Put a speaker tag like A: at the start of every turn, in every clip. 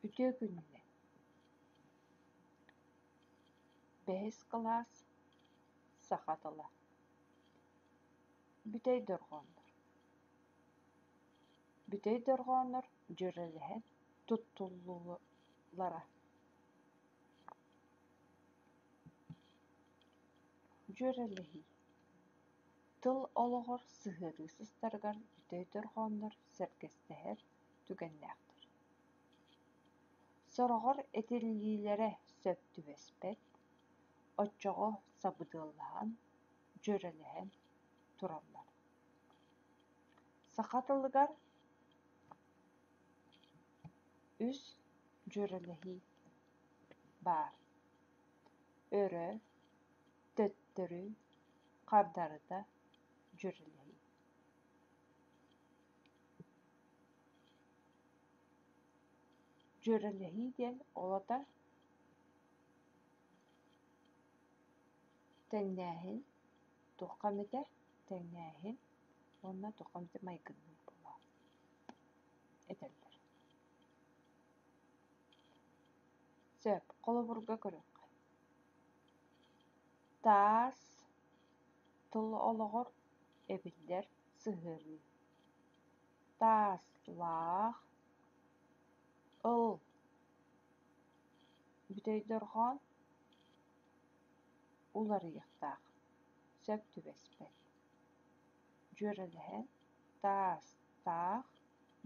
A: Үтүө күнүнэн! Бэһис кылаас саха тыла. Бүтэй дорҕооннор. Бүтэй дорҕооннор дьүөрэлэһэн туттуллуулара. Дьүөрэлэһии. Тыл олоҕор сыһыарыы сыстарыгар бүтэй дорҕооннор сэргэстэһэр түгэннээхтэр. Сороҕор этиллиилэрэ сөп түбэспэт, оччоҕо сабыдыаллаһан, дьүөрэлэһэн тураллар. Саха тылыгар үс дьүөрэлэһии баар: өрө, төттөрү, хардарыта дьүөрэлэһии. Дьүөрэлэһии диэн олото тэҥнээһин, туохха эмитэ тэҥнээһин уонна туохха эмитэ майгынныыр буолар этэллэр. Сөп, холобурга көрүөххэ. Таас тыл олоҕор эбиллэр сыһыарыы. Тааслаах, ыл бүтэй дорҕоон уларыйыахтаах, сөп түбэспэт. Дьүөрэлэһэн таастаах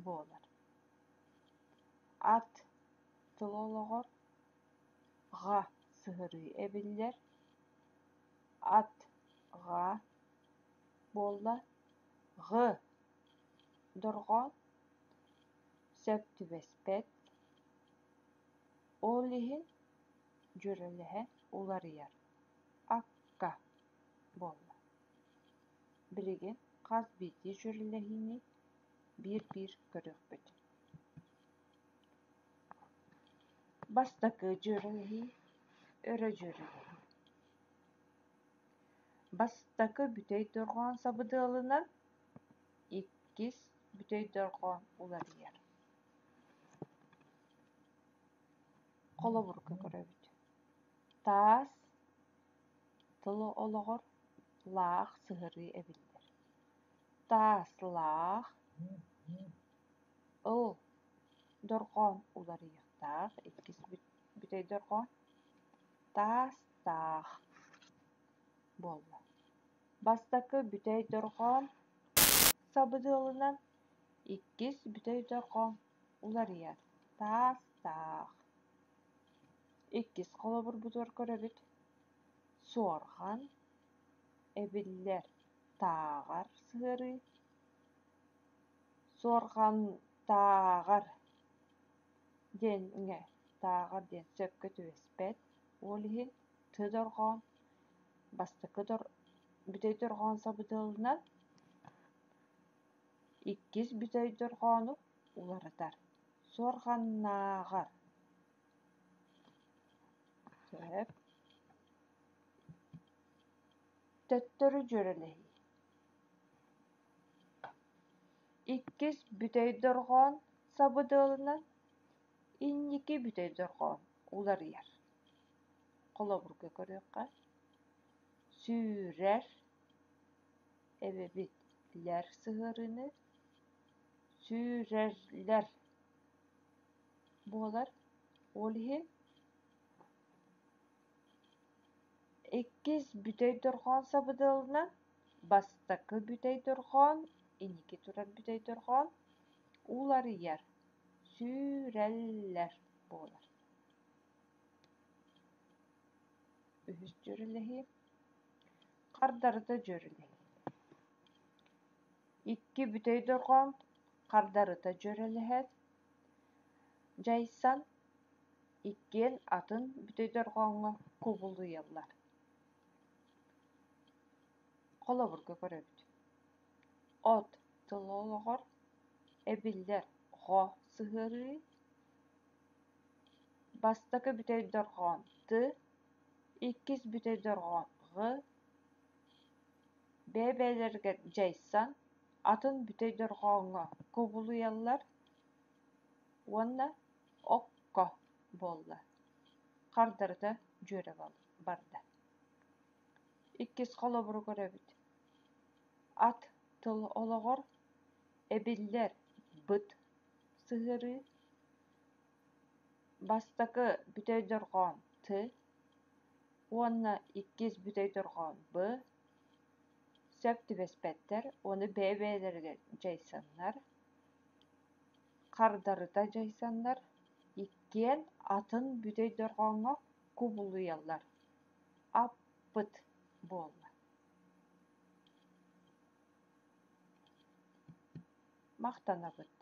A: буолар. Ат тыл олоҕор ҕа сыһыарыы эбиллэр, ат-ҕа буолла, ҕы дорҕоон сөп түбэспэт, ол иһин дьүөрэлэһэн уларыйар, акка буолла. Билигин хас биирдии дьүөрэлэһиини биир-биир көрүөхпүт. Бастакы дьүөрэлэһии, өрө дьүөрэлэһии. Бастакы бүтэй дорҕоон сабыдыалынан иккис бүтэй дорҕоон уларыйар. Холобурга көрөбүт. Таас тыл олоҕор лаах сыһыарыы эбиллэр. Тааслаах ыл дорҕоон уларыйыахтаах иккис бүтэй дорҕоон таастаах буолла. Бастакы бүтэй дорҕоон сабыдыалынан иккис бүтэй дорҕоон уларыйар таастаах. Иккис холобурбутугар көрөбүт. Суорҕан эбиллэр тааҕар сыһыарыы суорҕантааҕар диэҥҥэ тааҕар диэн сөпкө түбэспэт, ол иһин т дорҕоон бастакы бүтэй дорҕоон сабыдыалынан иккис бүтэй дорҕоону уларытар. Суорҕаннааҕар. Сөп. Төттөрү дьүөрэлэһии. Иккис бүтэй дорҕоон сабыдыалынан инники бүтэй дорҕоон уларыйар. Холобурга көрүөххэ. Сүүрэр эбэбит лэр сыһыарыыны сүүрэллэр буолар. Ол иһин иккис бүтэй дорҕоон сабыдыалынан бастакы бүтэй дорҕоон, инники турар бүтэй дорҕоон уларыйар, сүүрэллэр буолар. Үһүс дьүөрэлэһии хардарыта дьүөрэлэһии. Икки бүтэй дорҕоон хардарыта дьүөрэлэһэр, дьайсан иккиэн атын бүтэй дорҕооҥҥо кубулуйаллар. Холобурга көрөбүт. От тыл олоҕор эбиллэр ҕо сыһыарыы, бастакы бүтэй дорҕоон т, иккис бүтэй дорҕоон ҕ, бэйэ-бэйэлэригэр дьайсан атын бүтэй дорҕооҥҥо кубулуйаллар уонна окко Ко буолла, хардарыта дьүөрэ барда. Иккис холобуру көрөбүт. Ат тыл олоҕор эбиллэр быт сыһыарыы, бастакы бүтэй дорҕоон Т уонна иккис бүтэй дорҕоон Б сөп түбэспэттэр уонна бэйэ-бэйэлэригэр дьайсаннар, хардарыта дьайсаннар, иккиэн атын бүтэй дорҕооҥҥо кубулуйаллар. Аппыт буолла. Махтанабыт.